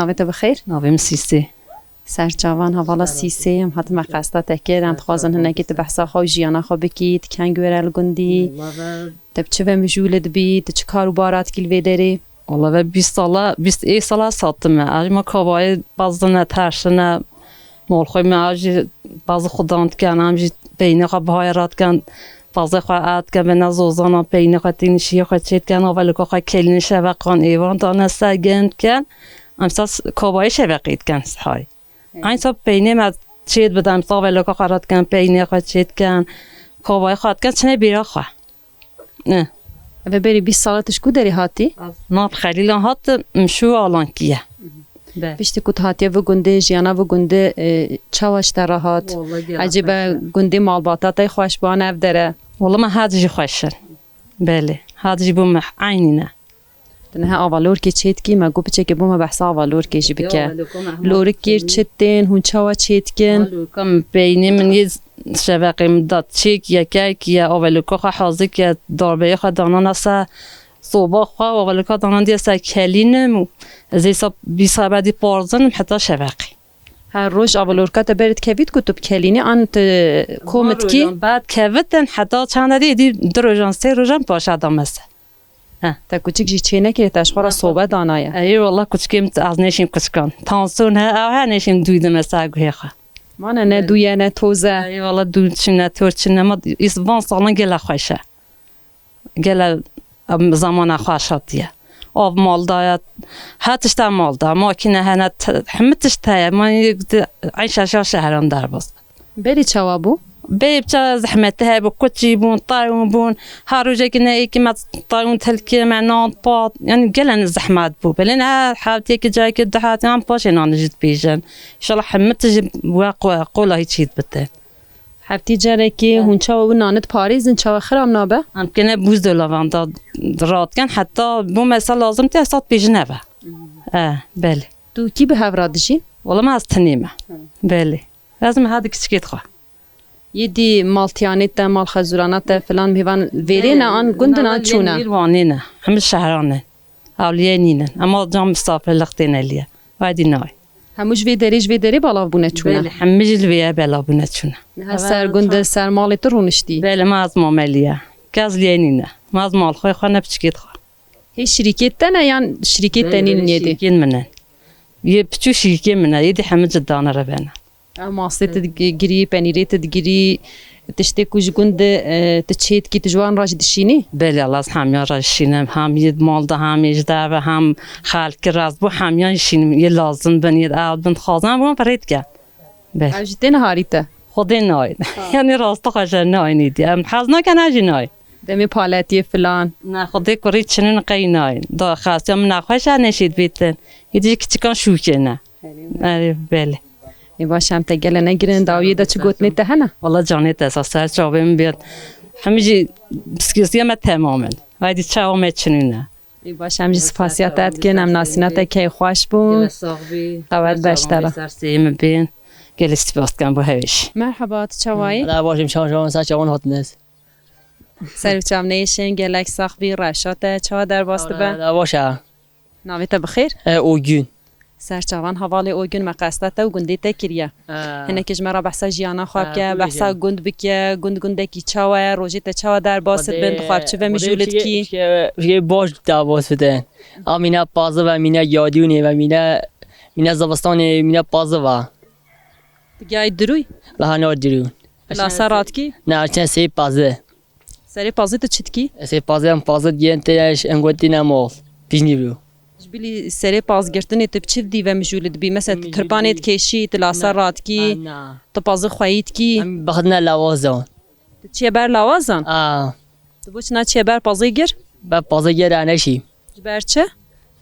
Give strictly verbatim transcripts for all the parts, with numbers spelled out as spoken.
Navê te bi xêr? Navê min Sîsê. Ser çavan, hevala Sîsê, em hatime qesta te kir. Em dixwazin hinekî tu behsa xwe û jiyana xwe bikî, tu kengî were li gundî, te bi çi ve mijûl dibî, tu çi kar û bara dikî li vê derê? Wala ve bîst sala, bîst ê sala satime. Ev ma kavayê bazine, tersine, mal xwe me ev jî bazı xudan diken, em jî peynê xwe bihayê radiken, bazê xwe erd diken, bêne zozana peynê xwe tînişiyê xwe çê diken, avelika xwe kelînê şeveqan êvan dane ser gem diken. Em sa kavayê şeveqê diken sihayê. Eyn sa peynê me çê dibidem, sa avelika xwe radiken, peynê xwe çê diken, kavayê xwe diken, çine bîra xwe. Ne. Eve berî bîst sala tu ji ku derê hatî? Nav Xelîlan hat, min şû Alankiye. Be. Piştî ku tu hatiye vê gundê, jiyana vê gundê, e, çawa ji te re hat? Wala gelek Ecêbe xweş e. Gundê malbata te xweş bû an ev dere? Wala me hat jî xweş in. Belê. Hat jî bû me eynî ne. Tu niha avalorkê çê dikî, me got piçekê bo me behsa avalorkê jî bike. Avalorka me hema Lorik kir çi tên, hûn çawa çê dikin? Avalorka min peynê min yê şeveqê min da çêk ye, kek ye, avalorka xwe hazir ye, darbeyê xwe danana ser soba xwe, avalorka danandiye ser kelînim û ez ê sa bîst saet bedî parzinim heta şeveqê. Her roj avalorka te berê dikevît ku tu bikelînî an tu kom dikî? Rojan bed kevitin heta çanda dî, dî du rojan, sê rojan paşa dame ser. He. Te kuçik jî çê nekirê, te ji xwe re sobe danaye. Ey, wala kuçikê min, ez nêşîm kuçikan. Tansiyon he, ew he nêşîm dûy dime ser guhê xwe. Mane ne dûye ne toz e. Ey, wala dû çi ne, tor çi ne, ma îs-, van salan gele xweş e. Gele, em, zamana xweş hatiye. Av mal da ye, her tişta mal da, makîne hene, t-, hemî tişt heye. Ma yek di, eyn şeşa şehran derbas. Berî çawa bû? Bê çawa zehmetî hebû, kuçî bûn, tayûn bûn. Her rojekî ne êkî me tayûn tilkî me nan pat. Yani gelen zehmet bû. Belê ne her heftiyekî carekî du heft yan paşê nan jî dibêjin. Înşallah hemî tişt we qo-, qola hîç hît bite. Heftî carekî hûn çawa wî nanit parêzin, çawa xirab nabe? Em kene buzdolabanda radken, heta bo me sa lazim tê, sa dibêjin eve. E, belê. Tu kî bi hev re dijî? Wala me ez tenê me. Belê. Ez me hadi kiçikê dixwe. Yê dî maltiyanê te, malxezûrana te filan mêvan vêrê ne an gundin an çûne? Mêvanê ne. Hemî şehran e. Ewliyê nînin. Ema can misafirlik têne liye. Vay dî nayê. Hemû ji vê derê, ji vê derê belav bûne çûne? Belê, hemî jî li vê ye belav bûne çûne. Niha ser gund, ser malê tu rûniştî? Belê, ma ez mameliye. Kes liyê nîne. Ma ez mal xwe xwe ne piçikê dixwe. Hê şirîkê te ne yan şirîkê te nîn yê dî? Şirîkên min e. Yê piçû şirîkê min e. Yê dî hemî cidane re bene. Ew mastê tu digirî, penîrê tu digirî, tiştê ku ji gund e, tu çê dikî, tu ji wan re jî dişînî? Belê, Allah ez hemiyan re şînim. Hem yê mal de, hem yê ji deve, hem xelkî re ez bo hemiyan şînim. Yê lazim bin, yê ew bin dixwazin, em bo pirê dike. Belê. Ew jî têne harî te? Xwedê nayên. Ha. Yani rasta xwe jê nayên îdî. Em hez nakin, ez jî nayên. Demê paletiyê filan. Na, xwedê kurî çinin qey nayên. Da xasiya min nexweş e, neşît bîtin. Îdî kiçikan şûkê ne. Erê, belê. Ê baş, em te gele negirin, dawiyê de çi gotinê te hene? Wala canê te sa ser çavê min bêt. Hemî jî psikîsiya me temam in. Haydî çawa me çinîne. Ê baş, em jî spasiya te dikin, em nasîna te key xweş bûn. Gelek sax bî. Qewet beş te re. Ser seyê min bên. Gelê spas dikim bo hevêş. Merhaba, tu çawayî? Ala başim, çawan, çawan, ser çawan hatiniz. Ser û çav neyşin, gelek sax bî, rewşa te çawa derbas dibe? Ala, baş e. Navê te bi xêr? E, Ogün. Ser çavan hevalê Ogün, me qesta te û gundê te kiriye. Ha. Hinekî ji me re behsa jiyana xwe bike, behsa gund bike, gund gundekî çawa ye, rojê te çawa derbas dibin, tu xwe bi çi ve mijûl dikî? Xwedê baş derbas bide. A mîna paziv e, mîna yadûnê ve, mîna, mîna zivistanê, mîna paziv e. Tu giyayî dirûy? Lehana dirû. Lasa radikî? Ne, çend sê pazi. Serê pazê tu çi dikî? Serê pazê em pazê diyen te eş engotî ne mol. Pijnî bû. Ji bilî serê pazgirtinê tu bi çi dî ve mijûl dibî? Mesela tu tirpanê dikêşî, tu lasa radikî, tu pazê xweyî dikî. Em bixdine lawazan. Tu çiye ber lawazan? A. Tu bo çi naçiye ber pazê gir? Ber pazê gir eneşî. Ji ber çi?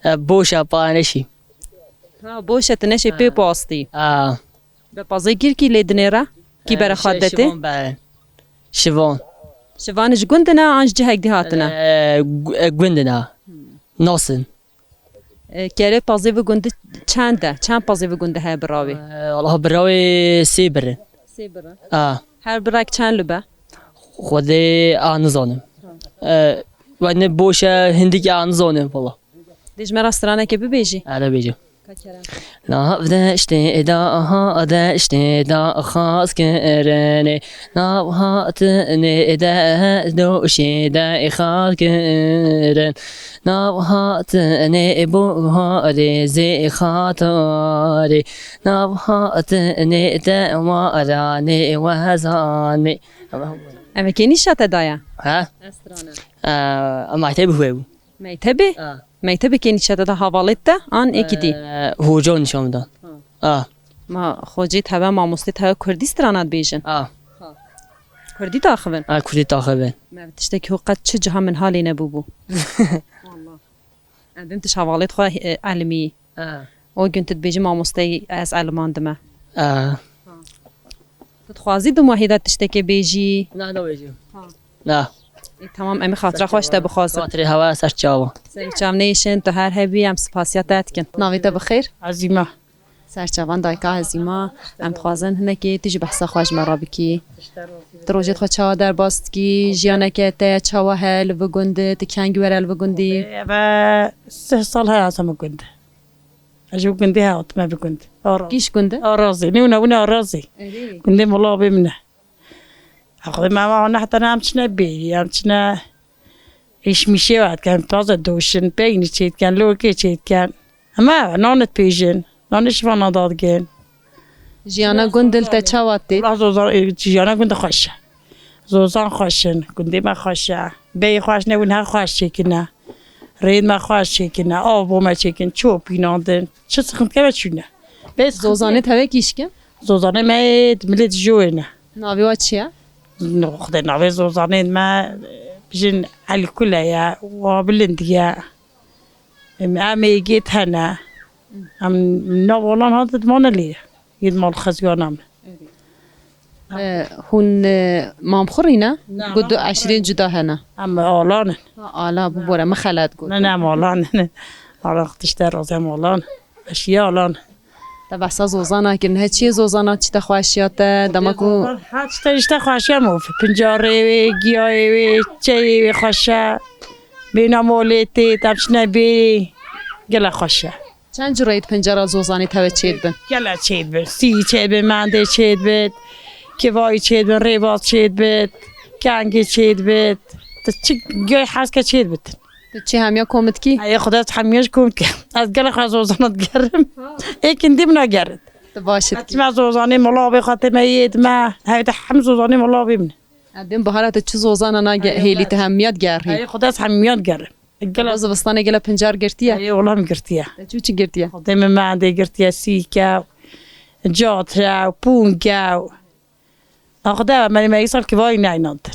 E, boş e pa eneşî. Ha, boş e tu neşê pê pastî. A. Be pazê gir kî lê dinê re? Kî bere xwe detê? Şivan be. Şivan. Şivan ji gund ne an ji cihek dî hatine? E, gu-, e, gund ne. Nasin. E, kerê pazê vê gundî çend e? Çend pazê vê gundî heye birawê? E, Allah birawê sê birin. Sê birin. A. Her birek çend lube? Xwedê a nizanim. E, wene boş e, hindik a nizanim valla. Dê ji me re stranekê bibêjî? Ara bêjim. Nav deştê de ha deştê de xaz kirinê. Nav hatinê de doşê de xaz kirin. Nav hatinê buharê zê xatarê. Nav hatinê de waranê wezanê. Eve kê nîşa te daye? Ha? Estrana. Ee, mektebê xwe bû. Mektebê? Ha. Mektebê kê nîşa te da, havalêt te an êkî dî? Ee, hoca nîşa min da. Ha. Ha. Ma xocê te ve, mamostê te ve kurdî strana dibêjin? Ha. Kurdî daxivin? Ha, kurdî daxivin. Me tiştekî xwe qet çi ciha min halê nebûbû. Wallah. Em bim tu ji havalêt xwe, e, elimî. Ha. O gün tu dibêjî mamosteyî ez elimandime. Ha. Tu dixwazî di mehî de tiştekê bêjî? Na, nabêjim. Ha. Na. Ê, tamam, em ê xatira xwe ji te bixwazin. Xatirê hewa ser çava. Ser çav neyşin, tu her hebî, em spasiya te dikin. Navê te bi xêr? Ezîma. Ser çavan dayika Ezîma, em dixwazin hinekê tu jî behsa xwe ji me re bikî. Tu rojê xwe çawa derbas dikî, jiyaneke te çawa he li vi gund, tu kengî were li vi gundî? Eve sih sal he ez heme gund. Ez ji gundê hatime bi gund. Araz. Kîş gund e? Arazê. Ne wina wina Arazê. Erê. Gundê Mala abê min e. Axir me ava ne heta ne em çine bêyî, em çine îşmişê ve dikin, taze doşin, peynî çê dikin, lokê çê dikin. Hema nanit pêjin, nanê şivana dadikin. Jiyana gund li te çawa tê? Wela Zozan, e, jiyana gund xweş e. Zozan xweş in, gundê me xweş e. Beyê xweş ne win her xweş çêkine. Rêd me xweş çêkine, av bo me çêkin, çopînandin. Çi sıkıntı me çûne. Bes Zozanê te ve kîşkin? Zozanê me ê milê dijû ne. Navê wa çi ye? No, Xwedê navê Zozanê me, e, bijin Elkule ye, wa bilind ye. Em, em ê gêt hene. Em nav olan hat dimane lê. Yê di mal xeziyana min. E, hûn, e, mamxurî ne? Na, got du eşîrên cuda hene. Em alan in. Ha, ala, bibore, min xelet got. Ne, ne, em alan in. Ala tişte razê em alan. Eşiya alan. Te behsa zozana kirin. He, çiyê zozana çi te xweşiya te? Dema ku Zozan, ha, çi te işte xweşiya mov. Pincarê wê, giyayê wê, çeyê wê xweşe. Bêna molê tê, te çine bê. Gele xweşe. Çend cureyê di pincera zozanê te ve çêdibin? Gele çêdibin. Sî çêdibin, mendê çêdibit, kivayî çêdibin, rêbaz çêdibit, kengê çêdibit. Tu çi gey hez ke çêdibit. Tu çi hemiya kom dikî? Ey Xuda, ez hemiya ji kom dikim. Ez gele xwe zozana digerim. Ê kindî min nagerin. Tu baş dikî. Çima zozanê mala abê xwe tê me yê dime. Hevê te hem zozanê mala abê min. Em bên bihara te çi zozana nage hêlî te hemiya digerî. Ey Xuda, ez hemiya digerim. Gela zivistanê gela pincar girtiye? Ey, wela em girtiye. Te çû çi girtiye? Xwedê min mendê girtiye, sîke, catre, pûnge. A Xwedê, me, me îsal kivayî neynandin.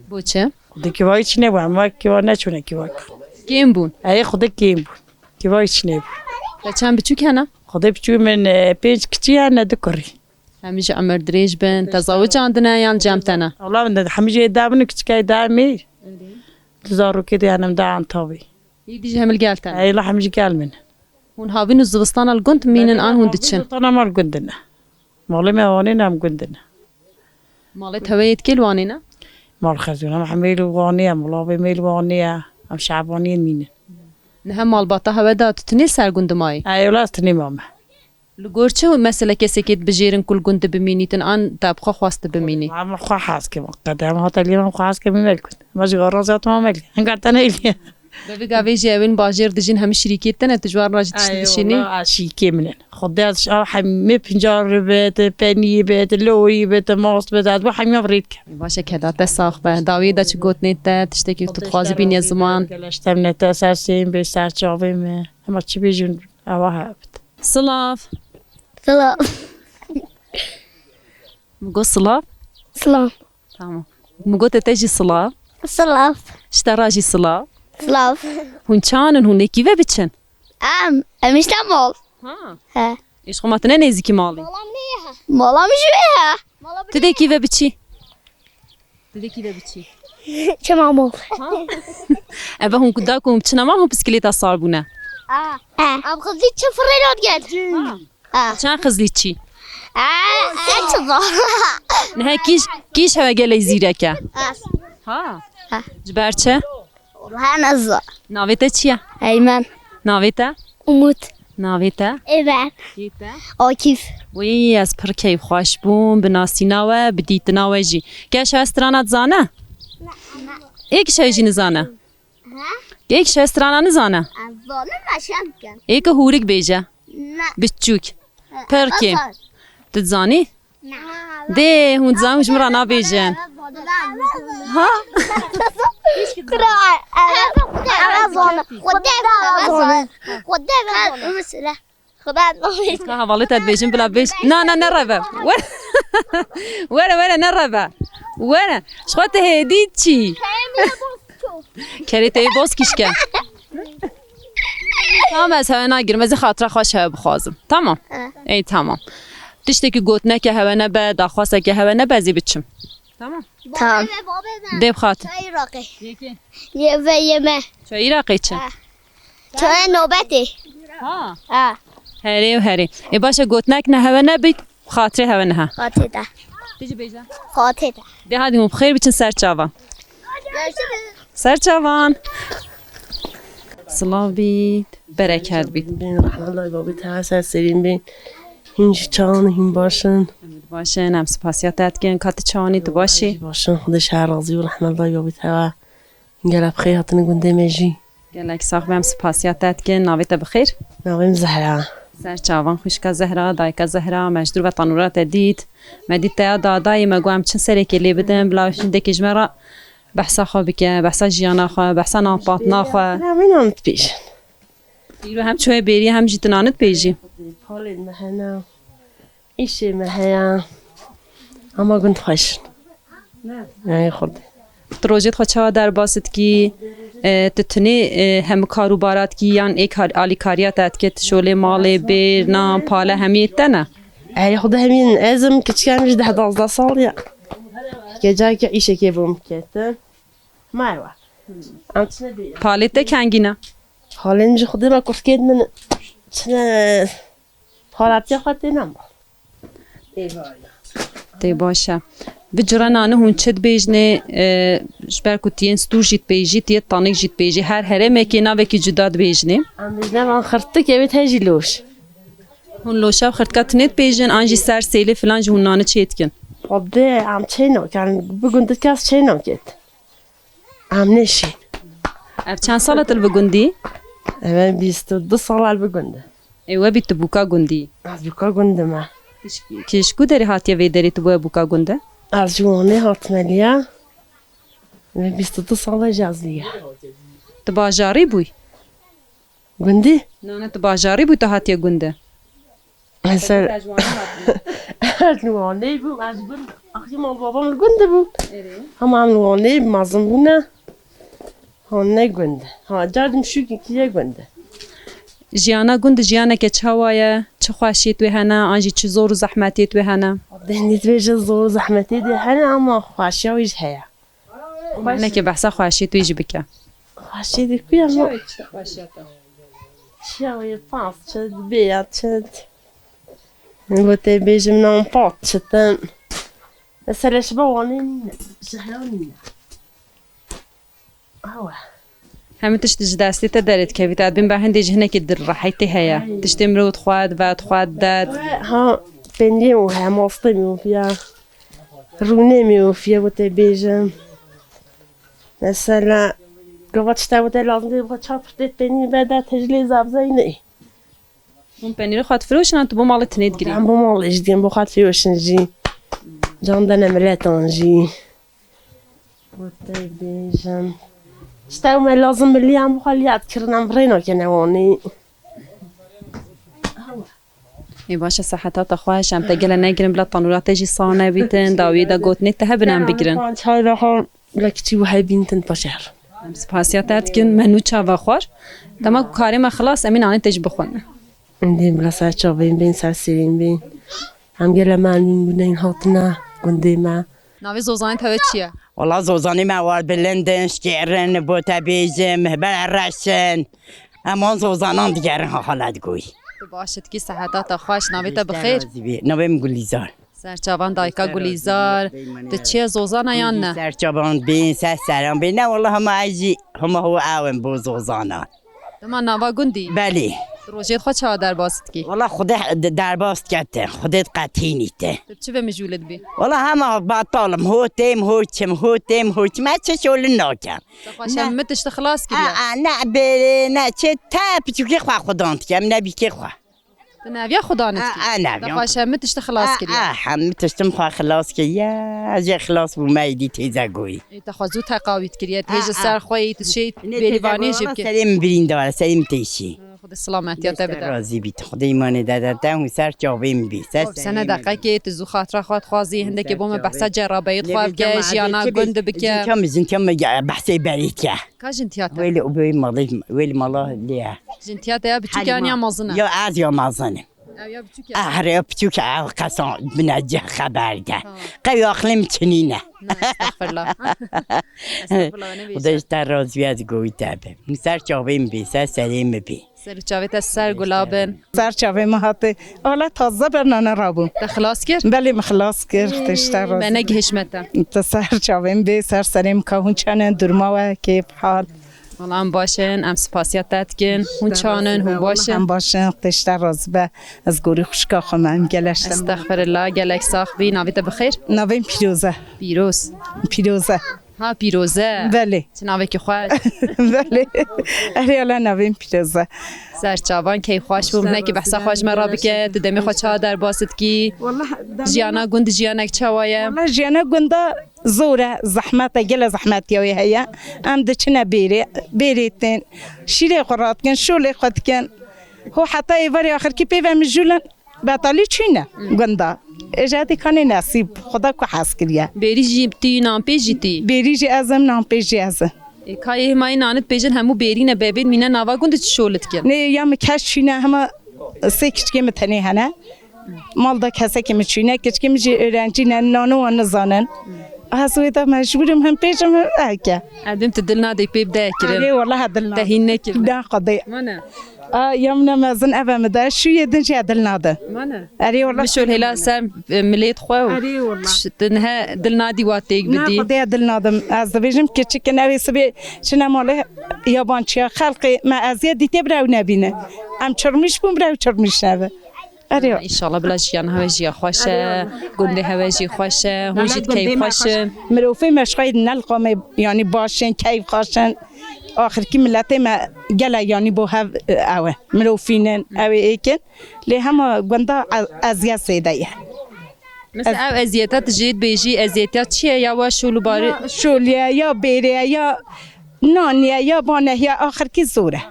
Bo çi? Xwedê kivayî çi nebû, em wek kiva neçûne kivayî. Kêm bûn? Ey, Xwedê kêm bûn. Kivayî çi nebû. Te çend biçûk hene? Xwedê biçûk min, e, pênc kiçî hene, du kurî. Hemî ji emir dirêj bin. Te zawicandine yan cem te ne? Wela min de hemî jê de bin û kiçikey de mî. Di zarokê de yanim de an tavî. Yî dî ji hemil gel te ne? Ey, la hemî ji gel min. Hûn havîn û zivistana li gund mînin an hûn diçin? Zivistana mal gundine. Malê me wanê ne em gundine. Malê teweyê dikê li wanê ne? Mal xezûna me hemê li wanê ye, mala bê me li wanê ye. Em şebaniyê mînin. Niha malbata hewe da tu tinê ser gund mayî? Ey, wela ez tinê mame. Li gor çi mesele kesekê dibijêrin ku li gund dibimînîtin an te bi xwe xwest dibimînî? Em xwe hez ke qede em hate lê em xwe hez ke me gund. Me ji garaz ya tamam el. Engar te ne eliye. Bi vî gavê jî ewên bajêr dijîn hemî şirîkê te ne, tu ji wan re jî tişt dişînî? Ay, wala, a şîkê min in. Xwedê ez ji a hemî pincarî bit, penî bit, loyî bit, mast bit, ez bi hemiya rê dikim. Baş e, keda te sax be. Dawiyê de çi gotinê te, tiştekî tu dixwazî bînî ziman? Geleştem ne te ser sên bê ser çavê me. Hema çi bêjin? Ewa hebit. Silav. Silav. Min got silav. Silav. Tamam. Min got te jî silav. Silav. Ji te re jî silav. Silav. Hûn çawan in, hûn ê kî ve biçin? Em, em işte mal. Ha. He. Ê ji xwe ma tine nêzîkî malê? Mala min jî wê he. Tu dê kî ve biçî? Tu dê kî ve biçî? Çema mal. Ha? Eve hûn ku da ku hûn biçine mal hûn piskilêta sar bûne? Aa. Aa. Em xizlî çi firê lo diket. Ha. Aa. Çend xizlî çî? Aa, sen çi va? Niha kîj, kîj hewe gelê zîrek e? Aa. Ha. Ha. Ji ber çi? Wela nezan. Navê te çi ye? Eymen. Navê te? Umut. Navê te? Êver. Kê te? Akîf. Wî, ez pir keyfxweş bûm bi nasîna we, bi dîtina we jî. Kê ji hev strana dizane? Êk ji hev jî nizane? He? Êk ji hev strana nizane? Ez zanim, ez şem dikim. Êk hûrik bêje. Ne. Biçûk. He, Pir kêm. Azar. Tu dizanî? Ne. Dê, hûn dizan, hûn ji min re nabêjin. Ha? Kura, ez, ez zanim. Xwedê ez zanim. Xwedê ez zanim. Xwedê ez zanim. Ka hevalê te dibêjin, bila bêj. Na, na, nereve. Were. Were, were, nereve. Were. Ji xwe tu hêdî çî? Kerê te yê boz kişke. Tamam, ez hewe nagirim. Ez ê xatira xwe ji hewe bixwazim. Tamam. He. Ey, tamam. Tiştekî gotineke hewe nebe, daxwazeke hewe nebe, ez ê biçim. Tamam. Tamam. Dê bixatin. Çay Iraqê. Yê ve yeme. Çay Iraqê çi? He. Çay nobetê. Ha. Ha. Herê û herê. Ê, baş e, gotinek ne hewe nebît, xatirê hewe niha. Xatê de. Tu jî bêje. Xatê de. Dê hadi hûn bi xêr biçin ser çavan. Görüşürüz. Ser çavan. Silav bît, bereket bît. Bên rehmet lay babê te ser serîn bên. Hîn ji çawan hîn başin. Em başin, em spasiya te dikin, ka tu çawanî, tu başî? Başin, Xwedê ji her razî û rehmet lay babê te. Gelek bi xêr hatine gundê me jî. Gelek sax be, em spasiya te dikin. Navê te bi xêr? Navê min Zehra. Ser çavan xwişka Zehra, dayika Zehra, me ji dûr ve tanûra te dît. Me dît te ya dadayê, me got em çin serekê lê bidin, bila hindekî ji me re behsa xwe bike, behsa jiyana xwe, behsa navpatina xwe. Navê nan dibêjin. Îro hem çûye bêrî hem jî tu nan dibêjî. Palên me hene. Îşê me heye. Hema gund xweş in. Ey Xwedê. Tu rojê xwe çawa derbas dikî? E, tu tinê, e, hem kar û bara dikî yan êk har-, alîkariya te dike, tu şolê malê, bêr, nan, pale hemî yê te ne? Ey Xwedê hemî ez im, kiçikem ji deh duwazdeh sal ya. Ke careke îşekê bûm ketin. Ma ewa. Em çine bê. Palê te kengî ne? Palên ji Xwedê me kurskêt min çine. Paratiya xwe tê nema. Tê baş e. Bi cure nane hûn çi dibêjinê, e, ji ber ku tu yên stûr jî dibêjî, tu yê tanik jî dibêjî, her herêmekê navekî cuda dibêjinê? Em dibêjin van xirtik, evê te jî loş. Hûn loşa xirtika tinê dibêjin, an jî ser sêlê filan jî hûn nane çê dikin? Xwedê em çê nakin, bi gundî kes çê naket. Em neşîn. Ev çend sal e tu li bi gundî? Ev e bîst û du sal e li bi gund e. Ê we bî tu bûka gundî? Ez bûka gund im e. Kî ji ku derê hatiye vê derê tu bûye bûka gund e? Ez ji Wanê hatime liya. Ev e bîst û du sal e jî ez liya. Tu bajarî bûyî? Gundî? Na, na, tu bajarî bû, tu hatiye gund e? Ez ser, ez li Wanê bûm, ez bûm. Axî mal babam li gund bû. Erê. Hema em li Wanê mezin bûne. Hon ne gund. Ha, cardim şûkî kiye gund. Jiyana gund jiyaneke çawa ye? Çi xweşiyê wê hene, an jî çi zor û zehmetiyê wê hene? Dehndî dibêje zor û zehmetiyê dê hene, ama xweşiya wî jî heye. Hinekê behsa xweşiyê wî jî bike. Xweşiyê dê ku ya? Çi xweşiya te? Çiya wê pas çi, bêya çi. Bo te bêjim nan pat çitin. Mesela şiba Wanê nîne, şehra nîne. Awa. Hemî tişt ji destê te derê dikevî, te dibîn be hindê ji hinekê di rehetê heye. Ay. Tiştê mirov dixwet, vedixwet, det. Ha, peynîrê û heye, mastê min û fiya. Rûnê min û fiya, bo te bêjim. Mesela, gava tişta bo te lazim dê, bo çar pirtê peynîr be, de tecilê zabzey ne. Hûn penîrê xwe difiroşin an tu bo malê tinê digirî? Em bo malê jî digin, bo xwe difiroşin jî. Can dene miletan jî. Wate bêjin. Tişta me lazim bi liyan bo xwe liya dikirin, em rê nakene wanî. Ê baş e, seheta te xweş, em te gele negirin bila tanûra te jî sax nebîtin, dawiyê de gotinê te hebin em bigirin. Çay ve xwe bila kiçî û hebîn tin paşer. Em spasiya te dikin, me nû çava xwar. Dema ku karê me xilas, em ê nanê te jî bixwin. Em dê bila ser çavên bên, ser sêrên bên. Em gele me em guneyn hatine, gundê me. Navê zozanê te çi ye? Wala zozanê me war bilind in, şkêr in, bo te bêjim, hibel reş in. Em wan zozanan digerin ha xelet goy. Tu baş e, dikî seheta te xweş, navê te bi xêr? Navê min Gulîzar. Ser çavan dayika Gulîzar. Tu çi ye, zozana yan ne? Ser çavan bên, ser seran bên. Ne wala hema ez jî, hema ho ew in bo zozana. Dema nava gundî? Belê. Tu rojê xwe çawa derbas dikî? Wala Xwedê d-, derbas dike te, Xwedê diqetînî te. Tu çi ve mijûl dibî? Wala hema betal im, ho têm, ho çim, ho têm, ho çim, ez çi şolî nakem. Te xwe Ne. şemit tişt xilas kiriye. A, a, ne bêrê, ne çi, te piçûkê xwe xudan dike, em nebîkê xwe. Tu neviya xudan A, dikî. a, neviya Te xwe xwe. şemit tişt xilas A, kiriye. a, hemî tiştim xwe xilas kiriye, ez jê xilas bûme, êdî têze goyî. Ê, te xwe zû teqawît kiriye, tu hê ji A, a. ser xwe yî, tu şê Ne bêrîvanê têze jê goyî, bike. serê min birîndar, serê min têşî. Xwedê silametiya te Xwedê bide. razî bît. Xwedê îmanê de de te hûn ser çavê min bî. Ser Of, serê sene min bî. deqekê, tu zû xatira xwe dixwazî, hindekê Ser bo me behsa çavê. cerrabayê Lê xwe vê bike, çama jiyana adê gund çi, bike. Jin çama, jin çama ge-, behsê berê dike. Ka jin tiya te? Wêlê û bê malê, wêlê mala lê ye. Jin tiya te ya biçûk Halî yan ma-, ya mezin e? Ya ez ya mezin im. Ew ya biçûk e? Ah, here ya biçûk e, ew qesan bine cih xeber de. Ha. Qey axlim çinîne. Na, estexfirullah. Estexfirullah, ne Xwedê bêje. ji te razî be, ez goyî te bim. Min ser çavê min bî, ser serê min bî. Ser û çavê te ser gula bin. Ser çavê min hatî. Ala taze bernane rabû. Te xilas kir? Belê, min xilas kir. Xwedê ji te razî Me be. negihişme te. Te ser çavê min bê, ser serê min ka hûn çanin, durma we, kêf, hal. Wala em baş in, em spasiya te dikin. Hûn çanin, hûn baş in. Em baş in, Xwedê ji te razî be. Ez gorî xwişka xwe me, em geleş te. Estexfirullah, gelek sax bî. Navê te bi xêr? Navê min Pîroz e. Pîroz. Pîroz e. Ha, Pîroze. Belê. Çi navekî xweş. Belê. Erê, ala navê min Pîroze. Ser çavan keyf xweş bû. Hinekî behsa xwe ji me re bike. Tu demê xwe çawa derbas dikî? Wallah, demê Jiyana gund jiyanek çawa ye? Wallah, jiyana gunda zor e, zehmet e, gele zehmetiya wê heye. Em diçine bêrê, bêrê tên. Şîrê xwe radikin, şolê xwe dikin. Ho heta êvarê axirkî pê ve mijûl in. Betalî çûne gunda. Êja dî kanê nesîb, Xuda ku hez kiriye. Bêrî jî tî, nanpêj jî tî. Bêrî jî ez im, nanpêj jî ez im. Ê, ka yê himayê nanit pêjin hemû bêrî ne, bebêd mîne nava gund çi şolit kin? Nê, ya min kes çûne, hema sê kiçikê min tenê hene. Mal da kesekê min çûne, kiçikê min jî öğrenci ne, nano wan nizanin. Ez wê de mecbûr im, him pêjim, him eke. Edim tu dil nadê pê bide kirin. Erê, walahi dil nadê. Te hîn nekir. Da xwedê. Mane. A, ya min e mezin eve min de, şûyê din jî dil nade. Mane. Erê, wala. Bişol hêla ser, e, milêt xwe û Erê, wala. ş-, tu nihe dil nadî wa têk Ne, bidî. Xwedê dil nadim. Ez dibêjim kiçikin, ew ê sibê çine malê yabancıya, xelqê me eziyet dîtê bira ew nebîne. Em çirmîş bûn, bira ew çirmîş nebe. Erê. Înşallah bila jiyan hewe jî ya xweş e, gundê hewe jî xweş e, hûn jî keyf xweş in. Mirovê me şaîd ne li qamê, yanî baş in, keyf xweş in. Axirkî miletê me gele, yanî bo hev, e, ew e. Mirovînin, ew ê êkin. Lê hema gunda ez-, eziyet zêde ye. Mesela ev eziyeta tu jê dibêjî, eziyetiya çi ye ya wa şûl û barê? Ya şûl ye, ya bêrê ye, ya nan ye, ya baneh ye, axirkî zor e.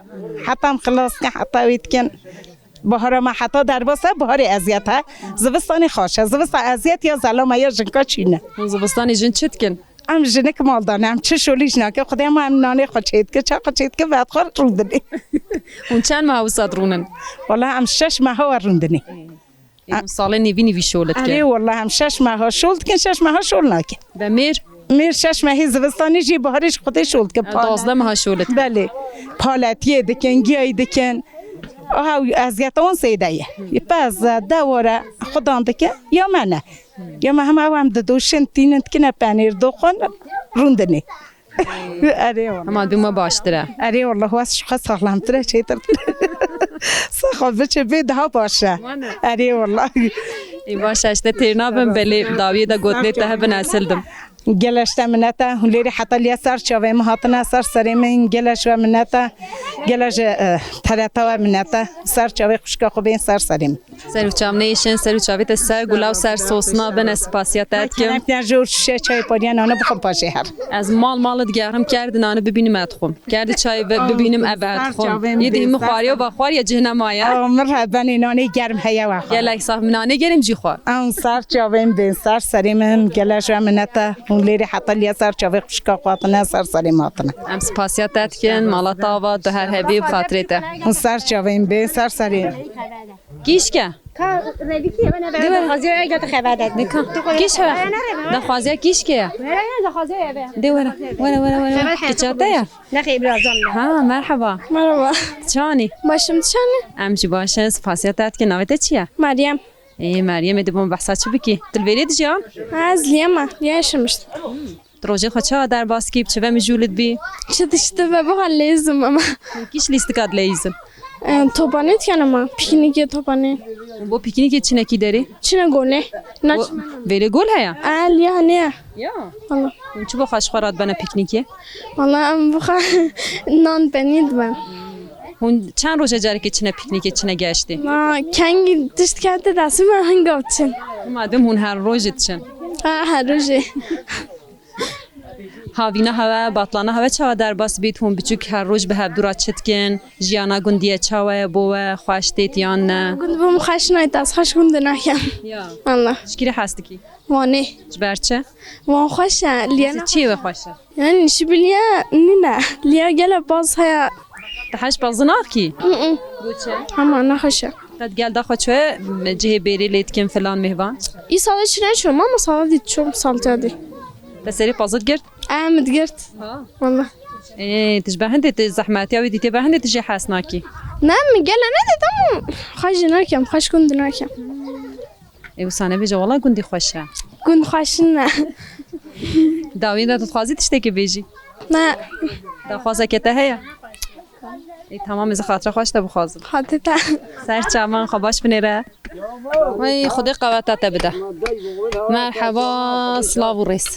Heta em xilas kin, heta wê dikin. Bahara me heta derbas e, baharê eziyet e. Zivistanê xaş e. Zivistan eziyet ya zelama ya jinka çîne. Hûn zivistanê jin çi dikin? Em jinik mal dane, em çi şolî jin nake. Xwedê me em nanê xwe çêdike, çay xwe çêdike, ve xwe rûdinê. Hûn çend meha wisa dirûnin? Wala em şeş meha we rûdinê. Ê, hûn salê nêvî nêvî şol dikin? Erê wala em şeş meha şol dikin, şeş meha şol nakin. Be mêr? Mêr şeş mehî zivistanî jî, biharî jî Xwedê şol dikin. E, duwazdeh meha şol dikin. Belê. Paletiyê dikin, giyayî dikin. Aha, eziyeta wan zêde ye. Pez e, dewar e, xudan dikin, ya me ne. Ya me hema ew em didoşin, tînin dikine penêr, doxin, rûndinê. Erê wala. Hema dû me baştir e. Erê wala, wes ji xwe saxlemtir e, çêtir. Saxo biçe bê daha baş e. Wane. Erê wala. Ê, baş e, işte têr nabim, belê dawiyê de gotinê te hebin ez hildim. Gele ji te minet e, hûn lêrî heta liya ser çavê min hatine, ser serê min, gele ji we minet e. Gele ji, e, T R T we minet e. Ser çavê xwişka xwe bên ser serê min. Ser û çav neyişin, ser û çavê te ser gula û ser sosna bin, ez spasiya te dikim. Kerem ken jor şişe çay pariye nane bixwim paşê her. Ez mal mal digerim, kerdi nane bibînim e dixwim. Kerdi çay ve bibînim e be dixwim. Yê dî min xwariye ve xwariye cih nemaye. Aw, min re benê nanê germ heye we xwe. Gelek sax, min nanê germ jî xwe. Em ser çavên bên, ser serê min, gele ji we minete. Hûn lêrî heta liya ser çavê xwişka xwe hatine, ser serê min hatine. Em spasiya te dikin, mala te ava, tu her hebî bi xatirê te. Hûn ser çavên bên, ser serê. Kîşke? Ka revikî eve ne Dê were. Daxwaziya ege te xeber de. Dê ka. Kîş heve? Daxwaziya kîşke ya? Were ya daxwaziya eve. Dê were. Were, were, were. Xeber heye. Kiça te ya? Nexê, birazdan. Ha, merhaba. Merhaba. Çanî? Başım çanî? Em jî baş in, spasiya te dikin. Navê te çi ye? Meryem. Ê, Meryem, ê, dibom behsa çi bikî? Tu li vêrê dijiyan? Ha, ez liya me. Liya yaşamıştım. Tu rojê xwe çawa derbas kî, bi çi ve mijûl dibî? Çi dişti ve bu lêzim ama. Kîş lîstika dileyîzin? E, Topanê dikene ma. Piknîkê Topanê. Bo piknîkê çinekî derê? Çine golê. Na Bo- çime. Vêlê gol heye? E, liya ne. Ya. Allah. Hûn çi bo xweş xwe radibene piknîkê? Valla em bixa nan penî diben. Hûn çend roje carekê çine piknîkê, çine geştê? Ma kengî tişt kete destê me hinga biçin. Ma dem hûn her rojê diçin? Ha, her rojê. Havîna hewe, batlana hewe çawa derbas bît, hûn biçûk her roj bi hevdû re çi dikin, jiyana gundî ye çawa ye bo we, xweş têt yan ne? Gund bo min xweş nayt, ez xweş gund nakem. Ya. Allah. Ji kî re hez dikî? Wanê. Ji ber çi? Wan xweş e, liye ne? Çiyê we xweş e? Yani şibiliye nîne. Liye gele baz heye. Te heş bazı nakî? Hı hı. Bo çi? Hema nexweş e. Te gel daxwe çi cihê bêrê lê dikin filan mêvan? Îsal çi neçûm ama sala dî çûm saltiya dî. Te serê pazit girt? Em digirt. Ha. Valla. Ê, tu ji ber hindê tu zehmetiya wî dîtê ber hindê tu jê hez nakî? Ne, min gele nedît ama xweş jî nakem, xweş gund nakem. Ê, wisa nebêje, wela gundî xweş e. Gund xweş ne. Dawî de tu dixwazî tiştekî bêjî? Ne. Daxwazeke te heye? Ê, tamam, ez xatira xweş te bixwazim. Xatir te. Ser çavan xwe baş binêre. Ay, Xwedê qeweta te bide. Merheba, silav û rêz.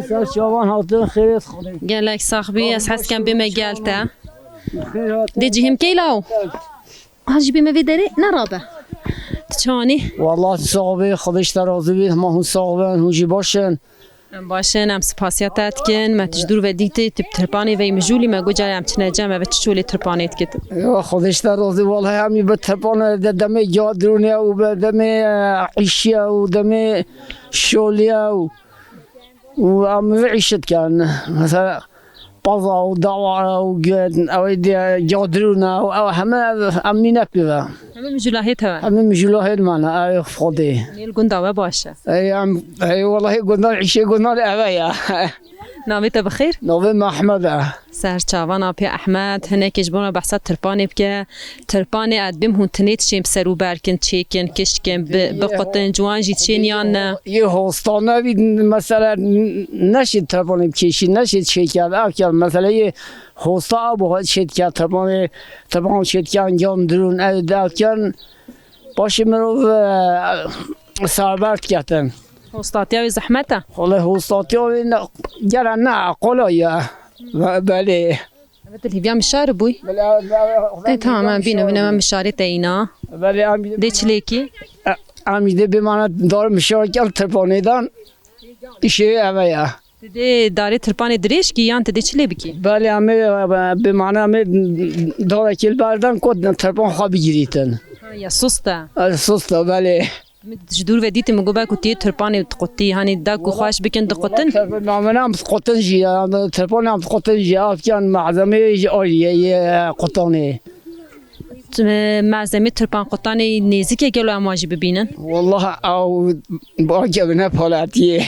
Ser çavan hatin xêrêt Xwedê. Gelek sax bî, ez hez dikem bême gel te. Xêr hatin. Dê cihim key law? Ha, ji bê me vê derê nerabe. Tu çawanî? Wallah, tu sax bî, Xwedê ji te razî bî, hema hûn sax bin, hûn jî baş in. Em baş in, em spasiya te dikin, me tu ji dûr ve dîtî, tu bi tirpanê vey mijûlî, me got, carê em çine cem, em çi çolê tirpanê dikitin. Ya, Xwedê ji te razî, wallah, em ê bi tirpanê de demê giya dirûn e û bi demê, e, îşî ye û demê şolî ye û Û em vê îşê dikin. Mesela, paza û dawara û ge-, ew ê diye cadirûn e û ew heme em mîne pê ve. Hemî mijûlahêt hev e. Hemî mijûlahêt me ne, ew ê Xwedê. Nêl gunda we baş e. Ey, em, ey, welahî gundan, îşê gundan ev e ya. Navê te bi xêr? Navê me Ehmed e. Ser çavan apê Ehmed, hinekê ji bo me behsa tirpanê bike. Tirpanê ez dibêm hûn tinê tişên bi ser û ber kin, çêkin, kişkin, bi-, biqutin, ciwan jî çên yan ne? Yê hostane bî, mesela, n-, neşê tirpanê bikêşî, neşê çêkir, ev kir, mesela, yê hosta a bo çêdikir, tirpanê, tirpan çêdikirin, can dirûn, ev, ev kirin, paşê mirov, e, serber diketin. Hostatiya wê zehmet e? Xwele hostatiya wê ne, gere ne, kolay ye. Be-, belê. Evet, hîviya mişar bûy. Belê, belê, E, tamam, em bîne, bîne, em mişarê te îna. Belê, em Dê çilêkî? E, em dê bimane dar mişar gel tirpanê dan. Îşê eve ya. Tu dê darê tirpanê dirêj kî yan tu dê çi lê bikî? Belê, em ê, e, bimane em ê darekî li ber dan ku tirpan xwe bigirîtin. Ha, ya sust e. E, sust e, belê. Min ji dûr ve dîtî, min got, belkû tê tirpanê diqutî, hanî da ku xweş bikin diqutin. Namena em diqutin jî, em tirpanê em diqutin jî, avkiyan malzemeyê jî ayrî ye, yê qutanê. Malzemê tirpan qutanê nêzîk e gelo em wan jî bibînin? Wallah, ew bake bine palatiyê.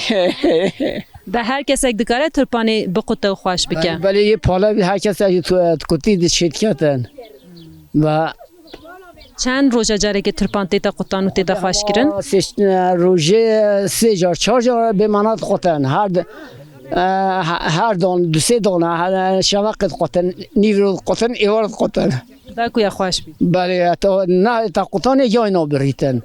Be her kesek dikare tirpanê biqute û xweş bike? Belê, belê, yê pala bî, her kesek ji tu-, dikutî di çêdiketin. Ve Çend roja carekê tirpan tête qutan û tête xweşkirin? Sê, e, rojê sê car, çar car bêmana diqutin. Her di-, e, he-, her don, du sê dona, he-, şeveqê diqutin, nîvro diqutin, êwar diqutin. Da ku ya xweş bî. Belê, ya to na, ta qutanê yayna birîtin.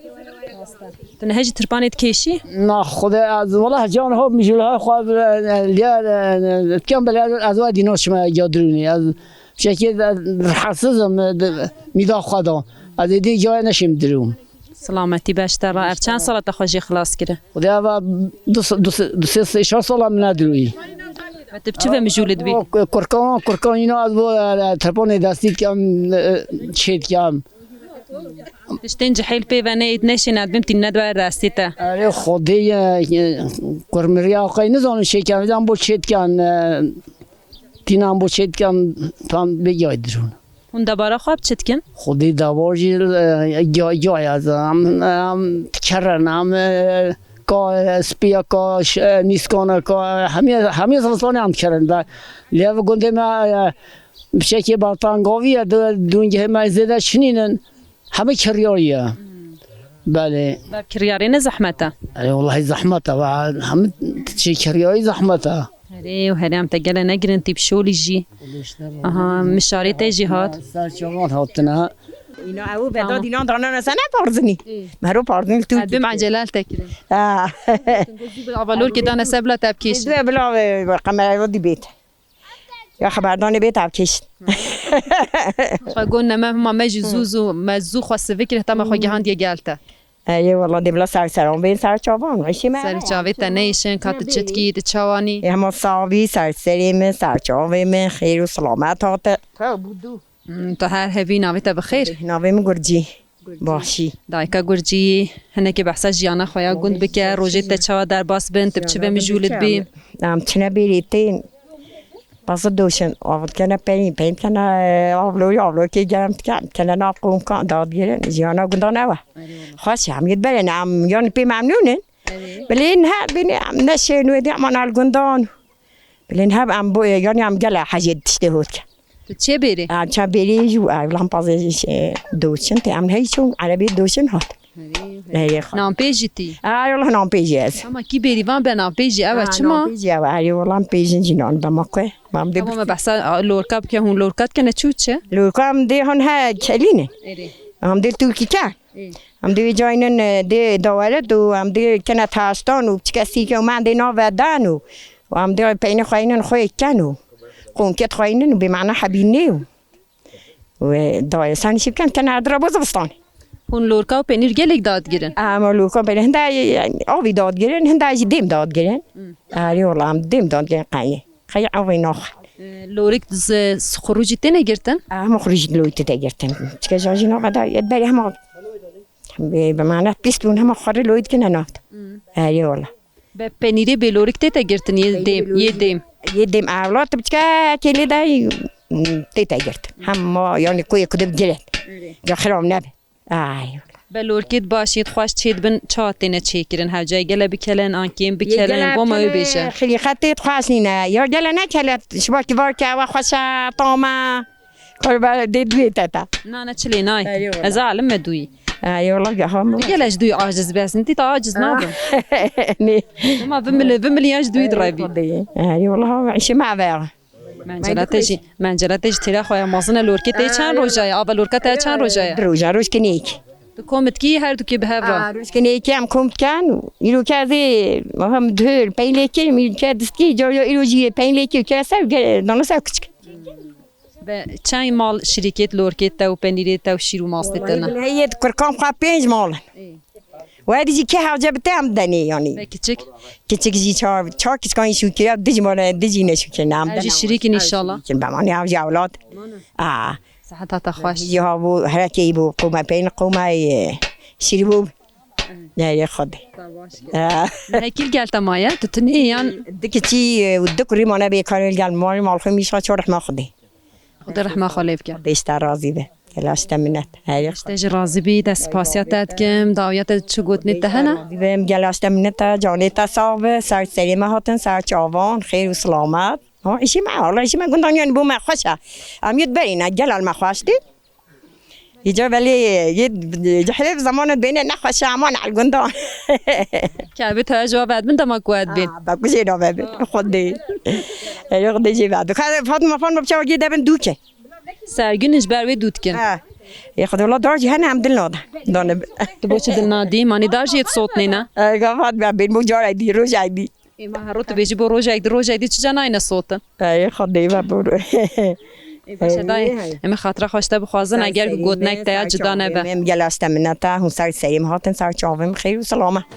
Tu nehê jî tirpanê dikêşî? Na, Xwedê, ez, wela can ho, mijûl ho xwe, e, e, liya, e, e, dikem belê ez, ez wa dîno çime ya dirûnî. Ez Şekê de rahatsızım, de, mîda xwe da. Ez ê dî cayê neşêm dirûm. Silametî beş te re. Ev çend sala te xwe jê xilas kiri? Xwedê eva du, du, du, sê, sê, çar sala min nedirûyî. Ve tu bi çi ve mijûl dibî? O, kurkan, kurkan yine ez bu, e, tirpanê destî dikem, e, çê dikem. Tiştên cihêl pê ve neyê, neşên ez bim tîne dwe destî te. Erê Xwedê, e, e, kurmiriya xwe nizanim çê dikem, ez bo çê dikem, e, Tînan bo çê dikan tam bê cayê dirûn. Hûn debara xwe bi çi dikin? Xwedî dawar jî, e, ca-, cayê ez em, em dikerin, em, e, ka, e, spiya ka, ş-, e, nîskana ka, e, hemî, hemî zivistanê em dikerin. Be, lê ev gundê me, e, bi şekê bertangavî ye, du-, dûngehê me zêde çinînin. Hemî kiryarî ye. Belê. Ber kiryarê ne zehmet e? Erê, wellahî zehmet e. Ve hemî şey kiryarî zehmet e. Herê û herê em te gele negirin tîp şolî jî. Aha, mişarê te jî hat. Ser çavan hatine. Îna ew veda Tamam. dînan danana sene parzinî. Ê. Mero parzinî tu. Dum ecelal te kirin. Ha. Zû bil avalor ki dane se bila te bikêşin. Dû bila, e, kamera dî bêt. Ya xeberdanê bê tevkêşin. Xwe gon neme hema me jî zû zû, me zû xwe sivikir heta me xwe gihandiye gel te. Erê wala dê bila ser seran bên ser çavan. Eşî me. Ser çavê te neyşin, ka tu çi dikî, tu çawanî? Ê hema savî ser serê min, ser çavê min, xêr û selamet hate. Hmm, tu her hebî navê te bi xêr. Navê min Gurcî. Gurcî. Başî. Dayika Gurcî, hinekê behsa jiyana xwe ya gund bike, rojê te çawa derbas bin, tu bi çi ve mijûl dibî? Em çine bêrê tên. Bazı doşin, av dikene peyn, peyn dikene, e, avloyê, avlokê germ diken, dikene nav qomkan, dad girin, jiyana gundan ew e. Xweş e, em yê diberin, em yan pê memnûn in. Bilên he, bini em neşên wê dê, aman al gundan. Bilên he, em bo, yani em gele hecê tiştê hot ke. Tu çê bêrê? Em çe bêrê jû, e, lan pazê, e, doşin, te em hey çûn, erebê doşin hat. Erê, erê, xwe. Nampêjî tî? Ay, wala nampêjî ez. Ama kî bêrîvan be nampêjî, ew e Ha, çima? Nampêjî ew e, erê, wala nampêjin jî nan dema ku. Mam de Tamam, me behsa, a, lorka bike, hûn lorka dikene çû çi? Lorka em dê hon he kelîne. Erê. Em dê Tirkî ke. Ê. Em dê caynin, e, dê dawelet û em dê kene taştan û çike sîke û men dê nave dan û, û em dê peynî xweynin xwe ken û. Qonket xweynin û bê mana hebînê û. Wê dayê sen şî bikin, kene erdira bo zivistanê. Hûn lorka û penîr gelek dadgirin? Ama lorka û penîr hinda, yani, avî dadgirin, hinda jî dêm dadgirin. Hmm. Erê wala em dêm dadgirin qeyê. Qeyê avê naxwe. E, lorik zi xurû jî têne girtin? Ama xurû jî lorik tê girtin. Çike jan jî naxwe da, yet berê hema, e, bi mana pîs bûn hema xwarê lorik dikine navt. Hmm. Erê wala. Be penîrê bêlorik tête girtin yê dêm, yê dêm. Yê dêm ewlat biçke kêlê de, mm, tête girtin. Hema yani koyê kudim giret. Erê. Ya xirab nebe. Ay. Be lorkêt baş yêt xweş çêdibin, çawa têne çêkirin? Hewce gele bikelin, an kêm bikelin, bo me wê bêje. Xilîqet têt xweş nîne. Ya gele nekele, şibakî var ke ewa xweşe, tame. Kurban dê duyê te ta. Na, na, çi lê nayê. Eyvallah. Ez alim me duyî. Eyvallah, ya hamur. Digel ez duyî aciz besin, tî ta aciz nabim. Ne. Ama vimili, vimili ya ji duyî direbî. Eyvallah, işe me ve. Mencela te jî, mencela te jî têra xwe ya mazine lorkê te çend roja ye? Ava lorka te çend roja ye? Di roja, roj kinêk. Tu kom dikî her dukê bi hev re? Aa, roj kinêk em kom dikin. Îro ke ez ê, maham dihir, peyn lê kirim, îro ke distî, ca ya îro jî peyn lê kir, ke ser, ge-, dana ser küçük. Be çend mal şirîkêt, lorkêt te û penîrê te û şîr û mastê te ne? Heyet kurkan xwe pênc mal in. Ê. We dî jî kê hewce bi te em denê yanî. Be kiçik? Kiçik jî çar, çar kiçikan jî şûkir, dî jî mane, dî jî ne şûkir ne em. Ev jî şirîk in înşallah. Şirîk in, be mane ev jî ewlad. Mane. Aa. Sehet hata xweş. Jî ha bû, herekê bû, qûme peyn, qûme, e, şîr bû. Ê. Yê Xwedê. Te baş kir. Aa. Hekî li gel te maye, tu tinê yan? Di kiçî, e, û di kurî mane bê karê li gel malê malxwê mîşa ço rehma Xwedê. Xwedê rehma xwe lê bike. Xwedê ji te razî be. Gelaş te minet. Herî Xwedê. Te jî razî bî, te spasiya te dikim, dawiya te çi gotinê te hene? Razî bim, gelaş te minet e, canê te sax be, ser serê me hatin, ser çavan, xêr û silamet. Ha, îşî me, Allah îşî me gundan yan bû me xweş e. Em yê diberîne, gelal me xweş dî. Îca belê yê cehlê bi zamanê dibêne nexweşe aman el gundan. Ke bi te ji ve vedbin dema ku vedbin. Ha, be ku jê navebin. Xwedê. Ey Xwedê jê vedbin. Ka Fatma, Fatma bi çawa gê debin dûke. Sergûn ji ber wê dû dikin. Ha. Ê Xwedê wala dar jî hene em dil nade. Dane. Tu bo çi dil nadî? Manî dar jî yê sotnê ne? Ey ga Fatma bêrmo cara dî, roja dî. Ê, ma her roj tu bêjî bo rojek di, rojek di çi ca nayne sotin? Ey, Xwedê ve bûr. Ê, baş e, dayê. Em ê xatira xwe ji te bixwazin, eger ku gotinek te ya cida nebe. Em gel aşte minete, hûn ser serê min hatin, ser çavê min xêr û silame.